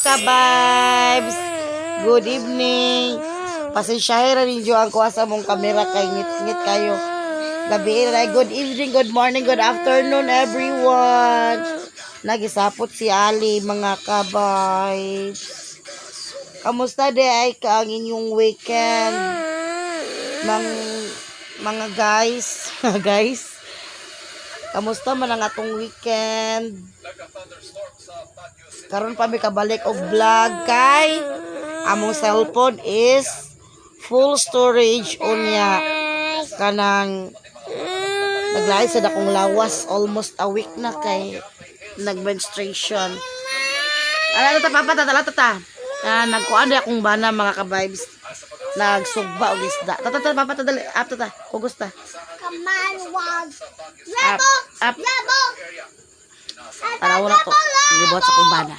Ka-vibes? Good evening. Pasensyahe ra ninyo ang kuha sa mong kamera kay ngit-ngit kayo. Gabi na. Good evening, good morning, good afternoon, everyone. Nagisapot si Ali, mga ka-vibes. Kamusta de ay ka ang inyong weekend? Mga guys, mga guys. Kamusta man ang atong weekend? Karon pa mi kabalik og vlog kay among cellphone is full storage unya kanang naglain sa dakong lawas, almost a week na kay nagmenstruation. Ala ta papa ta ta ta. Ah, nagkuan na akong bana, mga ka-vibes. Nagsugba og isda. Ta ta ta papa ta, dali. Up ta ta. Hugos ta. Come on, wag. Up, up. Labo! Tanaw na to. Gibuhat sa akong bana.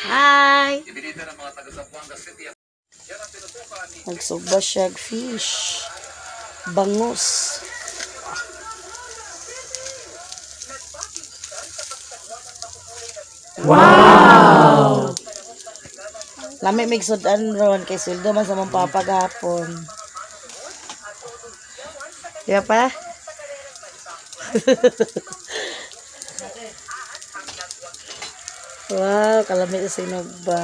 Hi! Nagsugba siya og fish. Bangus. Wow! Lami mig sudan ron kay sweldo man sa mong papa gahapon. Di ba pa? Wow, kalami sa sinugba.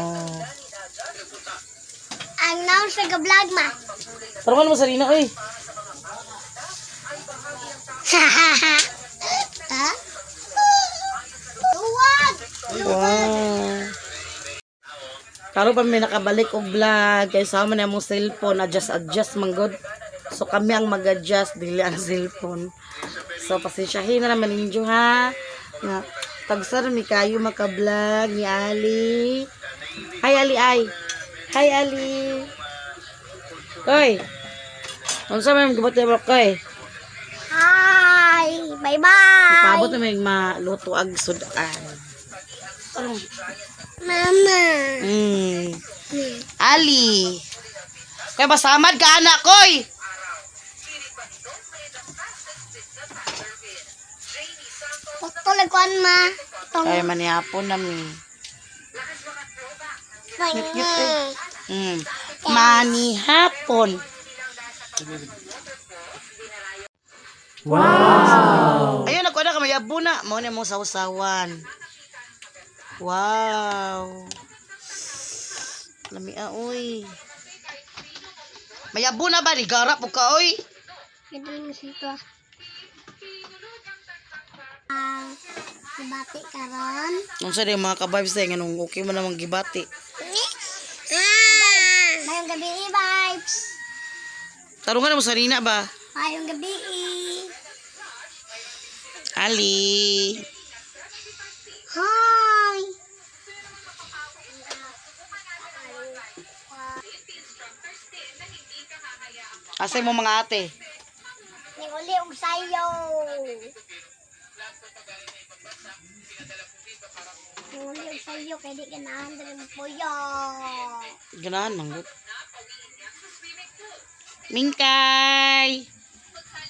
Ang naon sa ga-vlog ma. Tarungan mo sa rina, oy. Ha? Luwag! Wow. Karon pa may nakabalik og vlog kay sama na among cellphone, adjust adjust man god. So kami ang mag-adjust, dili ang cellphone. So pasensyahin na naman ninyo ha. Nga tagsar mi kayo maka-vlog ni Ali. Hi Ali ay. Hi Ali. Hoy. Unsa man gibot mo koy? Hi! Bye-bye! Paabot na may maluto ag sudan. Mama! Ali. Kay basamad ka anak koy. Patuloy ko ma. Tong Kay manihapon na mi. Ngit-ngit eh. Manihapon. Wow! Ayun, ako na kamayabo na. Mao na mong sausawan. Wow! Lami ah, oy. Mayabo na ba? Ligara po ka, oy. Ito yung sito. Ang gibati karon. Unsa din mga ka-vibes eh, nganong okay mo namang gibati. Ah! Mayong gabi, vibes. Tarungan mo sa rina ba? Mayong gabi. Ali. Hi! Asa mo mga ate? Ninguli og sayo. Ninguli og sayo kay di ganahan diri mo puyo. Ganahan man gud. Mingkay.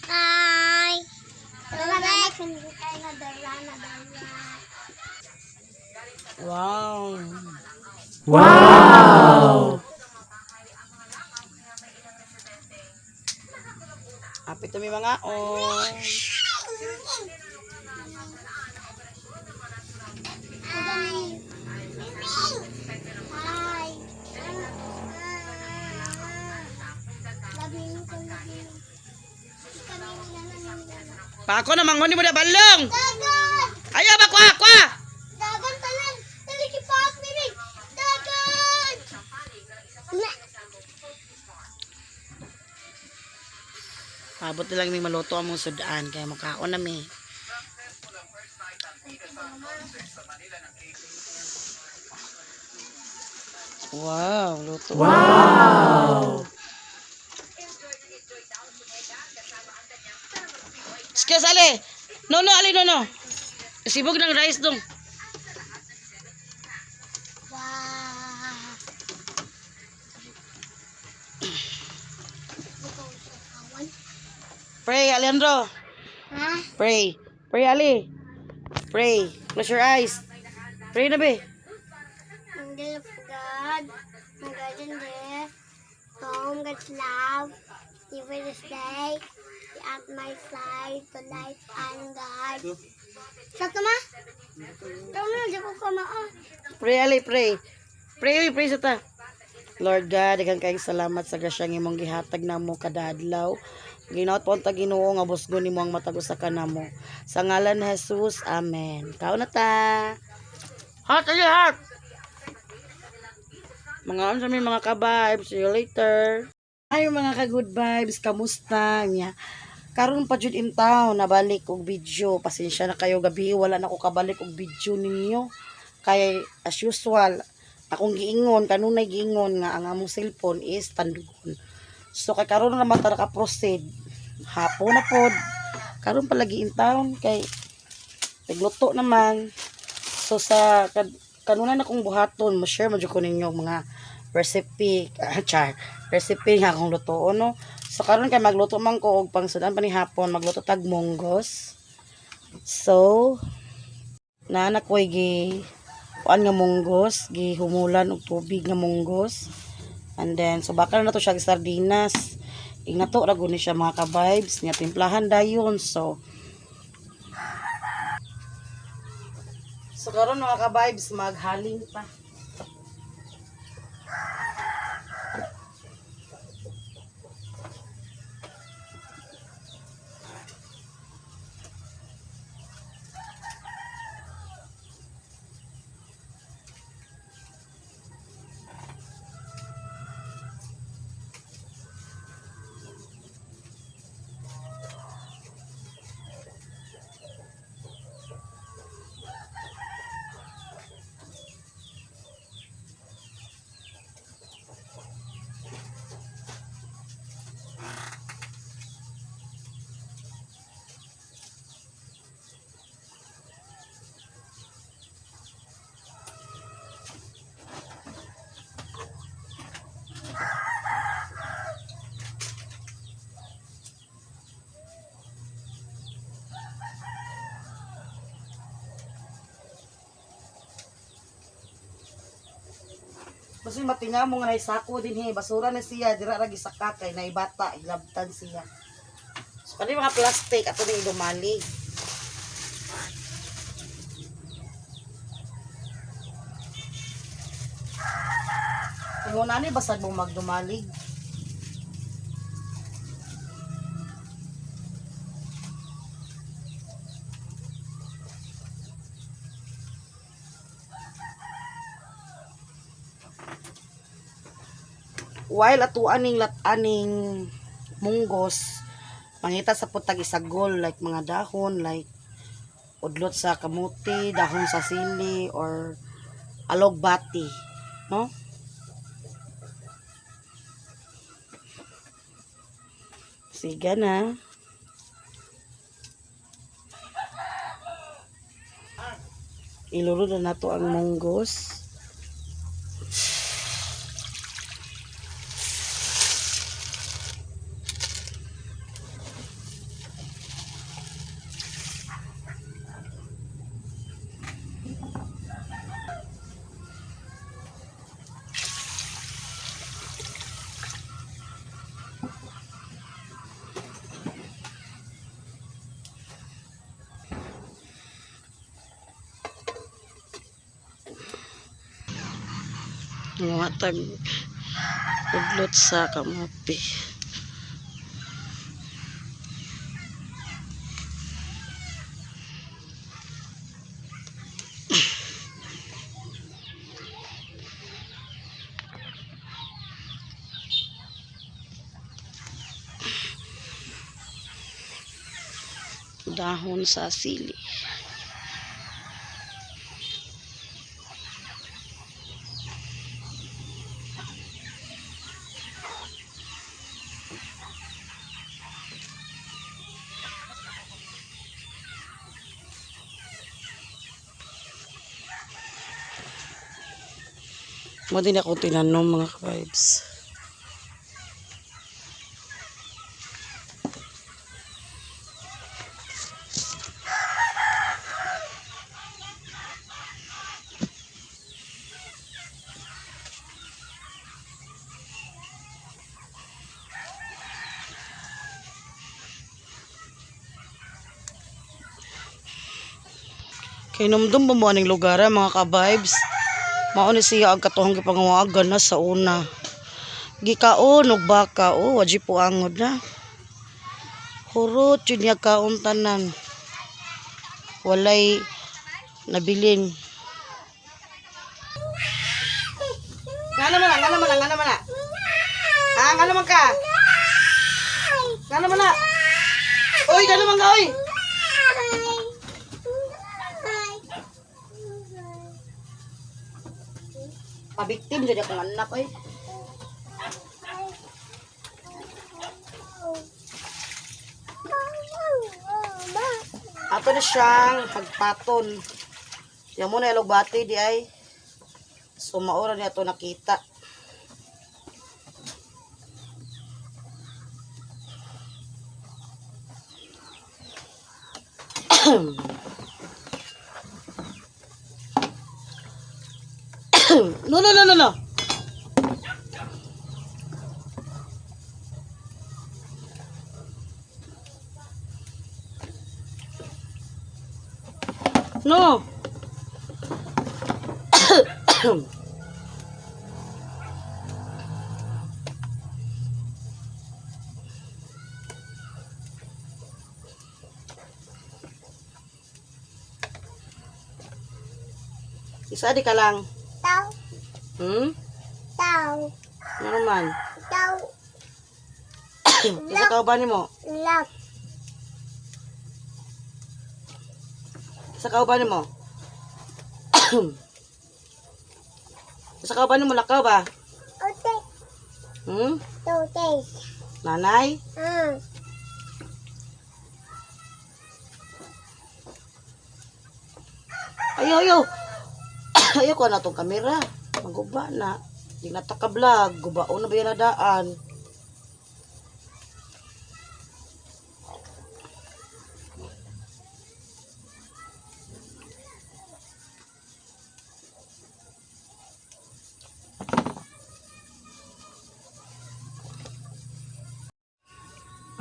Hi. Dara na kay na dara na dara. Wow. Wow. Apit mi mga on. Hi. Hi. Pako na mangon mo na balong. Dagan! Ayaw ba kwa kwa. Dagan talan! Dali kipak mimig! Dagan! Na! Abot na lang mi maluto among sudan kay makaon na mi. Wow, luto. Wow. Excuse, Ali. No, no, Ali, no, no. Sibog ng rice dong. Wow! Pray, Alejandro. Ha? Pray. Pray, Ali. Pray. Close your eyes. Pray na, be. Angel of God, my guardian there, Tom, God's love, even this day, be at my side, to light and guide. Sa tama? Tama na, di ko kamaa. Pray, ali, pray. Pray, pray sa ta. Lord God, daghang kayong salamat sa grasyang imong gihatag namo kada adlaw. Ginaot po ang Ginoo nga busgon nimo ang matag usa ka namo. Sa ngalan ni Jesus, amen. Kaon na ta. Heart, ali, heart. Mga ano sa mga ka-vibes. See you later. Ay, mga ka-good vibes, kamusta niya? Karon pa jud in town, nabalik og video. Pasensya na kayo gabi, wala na ko kabalik og video ninyo. Kay as usual, akong giingon, kanunay giingon nga ang among cellphone is tandugon. So kay karon na naman ta naka-proceed. Hapon na pod. Karon pa lagi in town kay nagluto naman. So sa kanunay na kong buhaton, mo share mo jud ko ninyo mga recipe, char, recipe nga akong lutoon no. So karon kay magluto man ko og pangsudan pa ni hapon, magluto tag munggos. So naa na ko'y gi kuan nga munggos, gihumulan og tubig nga munggos. And then so bakal na to siya og sardinas. Ingnato ra gud ni siya mga ka-vibes, nya timplahan dayon. So karon mga ka-vibes maghaling pa. Basta matinga mo nga naisako din he, basura na siya, dira ra gisaka kay naibata, hilabtan siya. So kani mga plastic ato ning dumalig. Ingon ani basag mo magdumalig. While ato aning lat-aning munggos, mangita sa putag isagol like mga dahon like udlot sa kamuti, dahon sa sili or alogbati, no? Sige na. Iluro na nato ang munggos. Mga tag udlot sa kamuti. Dahon sa sili. Mo din ako tinanom mga ka-vibes. Kay numdum ba mo aning lugar ah, mga ka-vibes? Mao ni siya ang katuhang gipangawagan na sa una. Gikaon og baka, oh, wajib po angod na. Hurot yun niya kaon tanan. Walay nabilin. Ngano man na, ngano man na, ngano man na. Ah, ngano man ka? Ngano man na? Oy, ngano man ka, oy. Pabiktim jud akong anak, oy. Ato na siyang pagpaton. Yang muna ilog bati di ay. So maura niya to nakita. No, no, no, no, no. No. Isa di ka lang. Tao, Tao, Ano man? tao, Isa ka ba nimo? lap, Isa ka ba nimo? Isa ka ba nimo lakaw ba? ote, tote, Nanay? Ayaw, ayaw. Ayaw ko na tong kamera. Maguba na. Di na ta ka-vlog. Gubao na ba yan na daan?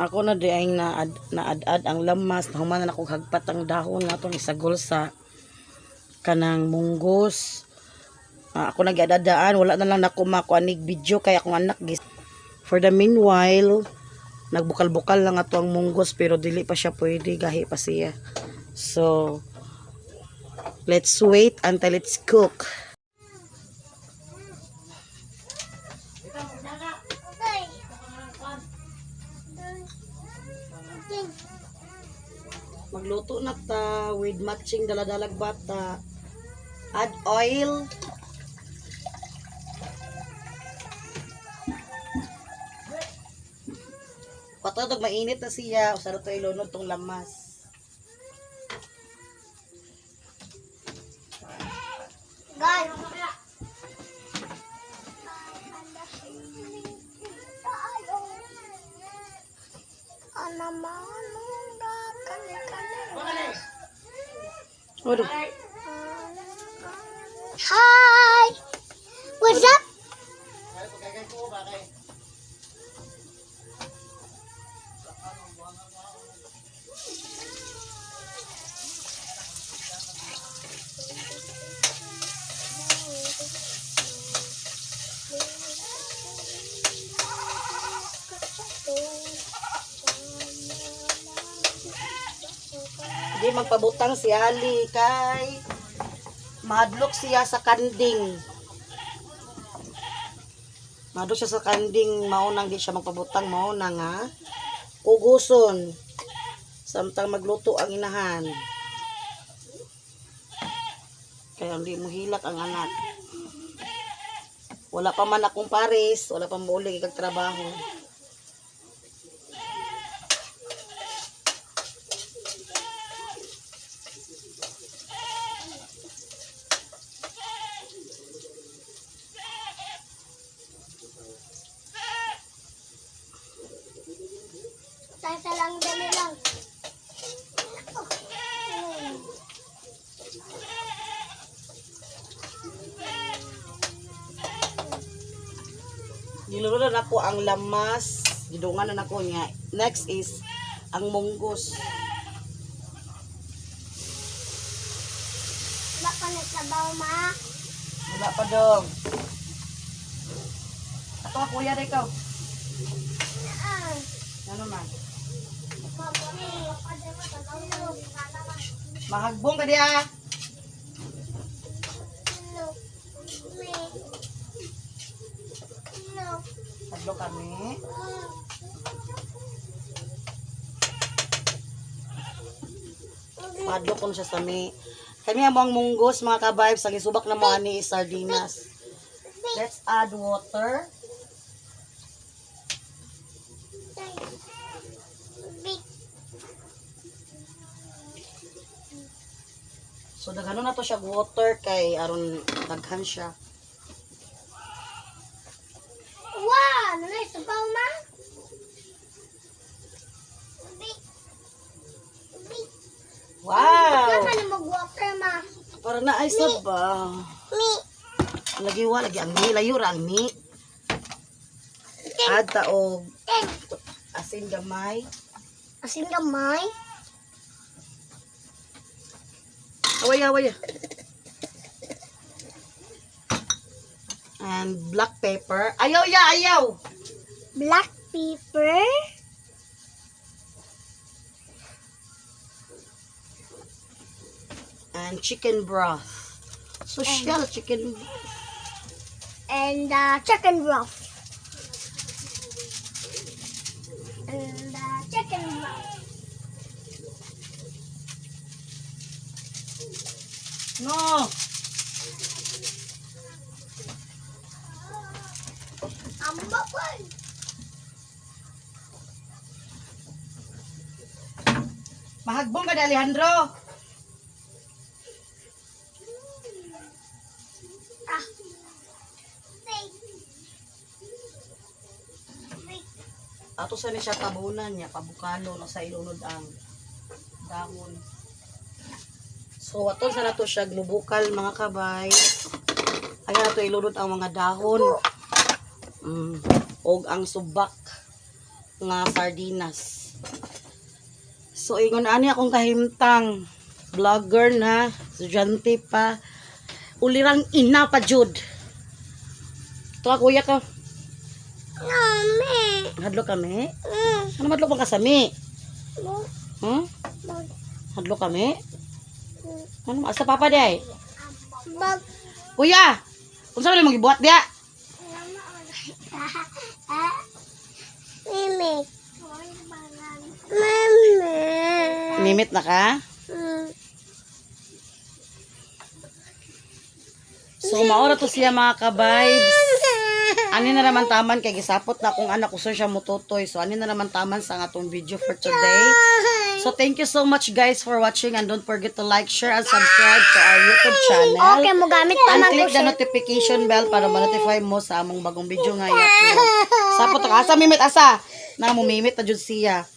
Ako na di ay naad-ad ang lamas. Nahuman na akong hagpat ang dahon nga itong isagol sa kanang munggos. Ah, ako nag-adadaan, wala na lang nako makuanig video kay akong anak gis. For the meanwhile, nagbukal-bukal lang ato ang munggos pero dili pa siya pwede, gahi pa siya. So, let's wait until it's cook. Okay. Okay. Magluto na ta with matching daladalag bata. Add oil. Patotog mainit na siya. Usa na to ilunod tong lamas. God. Ano? Hi. What's up? Hindi magpabutang si Ali kay mahadlok siya sa kanding. Mahadlok siya sa kanding, maunang di siya magpabutang, mauna nga kuguson. Samtang magluto ang inahan. Kaya hindi mo hilak ang anak. Wala pa man akong pares, wala pa mauli kag trabaho. Tasa lang, dali lang. Giluto na nako ang lamas, gidungan na nako niya. Next is ang munggos. na sabaw, ma. Wala pa dong. Ato ka, kuya, dai ka. Ah. Ano man? Mahagbong ka diya. Tadlo kami. Padlo ko siya sa mi. Kami ang mga munggos, mga ka-vibes, ang isubak na mo ani is sardinas. Let's add water. So daghanon na to siya og water kay aron daghan siya. Wow, nice sabaw, ma. Wow! Kama na mag-water, ma. Para na ay sabaw. Mi. Lagi wa lagi ang mi, layo ra ang mi. Add ta og Ten. asin gamay. Asin gamay. Away, away. And black pepper. Ayaw ya, ayaw. Black pepper. And chicken broth. Social chicken. And chicken broth. And chicken broth. No. Ambakon. Mahagbong ka di, Alejandro. Ah. Wait. Wait. Ato sa ni siya tabunan niya, pabukalo na sa ilunod ang dahon. So ato sa nato siya mubukal, mga kabay. Ayan ato ilunod ang mga dahon. Og ang subak nga sardinas. So ingon ani akong kahimtang vlogger na, estudyante pa. Ulirang ina pa jud. To kuya ka. Nami. Hadlo kami. Mm. Ano madlo bang kasami? Mo. Mo. Hadlo kami? Ano asa papa day? Bag. Kuya, unsa man imong gibuhat diya? Mimi. Mimi. Mimit na ka? Mm. So maora to siya, mga ka-vibes. Ani na naman taman kay gisapot na akong anak uson siya mututoy. So ani na naman taman sa atong video for today. So thank you so much, guys, for watching and don't forget to like, share and subscribe to our YouTube channel. Okay, mo gamit pa And man click ko the siya. notification bell para ma-notify mo sa among bagong video nga i-upload. Sapot ka asa mimit asa. Na mumimit na jud siya.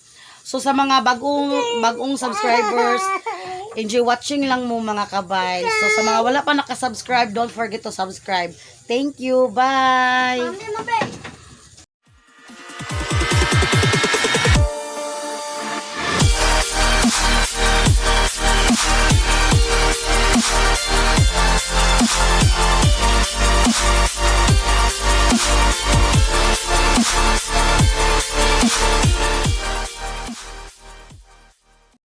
So sa mga bagong bagong subscribers, enjoy watching lang mo, mga kabay. So sa mga wala pa nakasubscribe, don't forget to subscribe. Thank you. Bye. Mami, mabe.